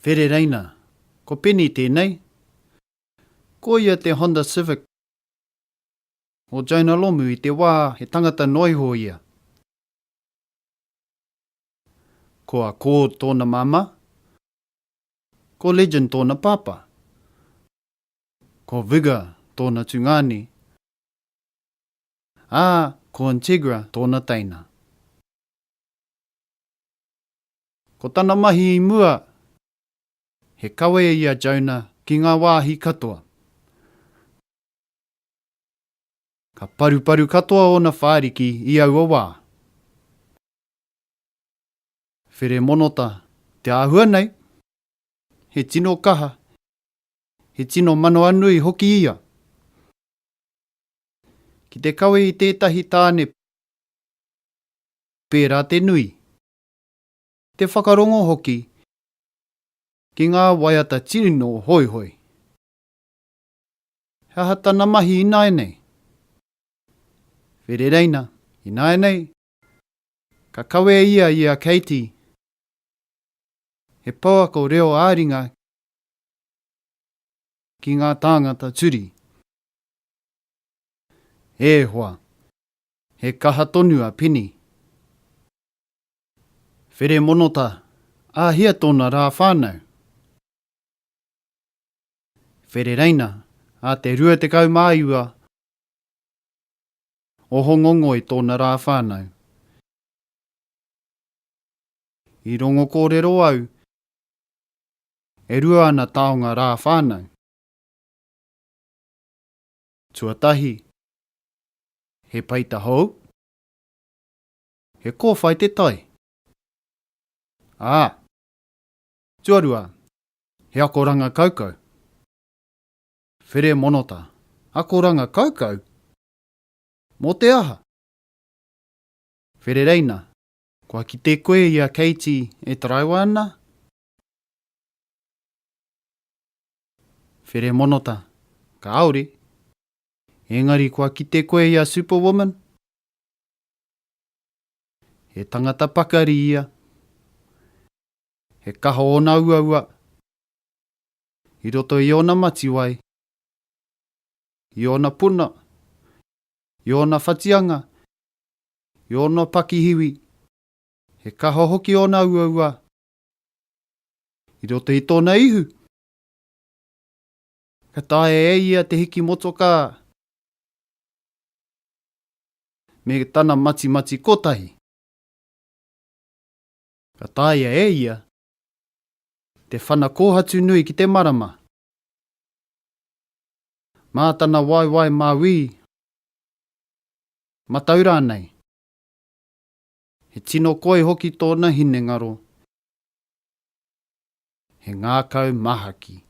Wherereina, Ko Penny tēnei. Ko ia te Honda Civic o Jonah Lomu i te wā he tangata noa iho ia. Ko Accord tōna māmā, ko Legend tōna pāpā, ko Vigor tōna tungāne, ā, ko Integra tōna teina. Ko tana mahi i mua, he kawe i a Jonah ki ngā wāhi katoa. Ka paruparu katoa ōna whāriki i aua wā. Wheremonota, te āhua nei, he tino kaha, he tino manawanui hoki ia. Ki te kawe i tētahi tāne pērā te nui, te whakarongo hoki ki ngā waiata tino hoihoi. He aha tana mahi ināianei? Wherereina, ināianei, ka kawe ia i a Katie, he pouako reo ā-ringa ki ngā tāngata turi. E hoa, he kaha tonu a Penny. Wheremonota, ā hea tōna rā whānau? Wherereina, ā te 29 o Hongongoi tōna rā whānau. I rongo kōrero au, e rua ana taonga rā whānau. Tuatahi, he peita hou, he kōwhai te tae. Ā, tuarua, He akoranga kaukau. Where Monota. Akoranga kaukau? Mō te aha? Where Reina. Kua kite koe i a Katie e taraiwa ana? Where Monota. Kāore. Engari kua kite koe i a Superwoman? He tangata pakari ia. He kaha ōna uaua i roto i ōna matiwai, i ōna puna, i ōna whatianga, i ōna pakihiwi, he kaha hoki ōna uaua i roto i tōna ihu. Ka taea e ia te hiki motokā me tana matimati kotahi. Ka taea e ia te whana kōhatu nui ki te marama. Mā tana waewae māuī, matau rānei. He tino koi hoki tōna hinengaro. He ngākau mahaki.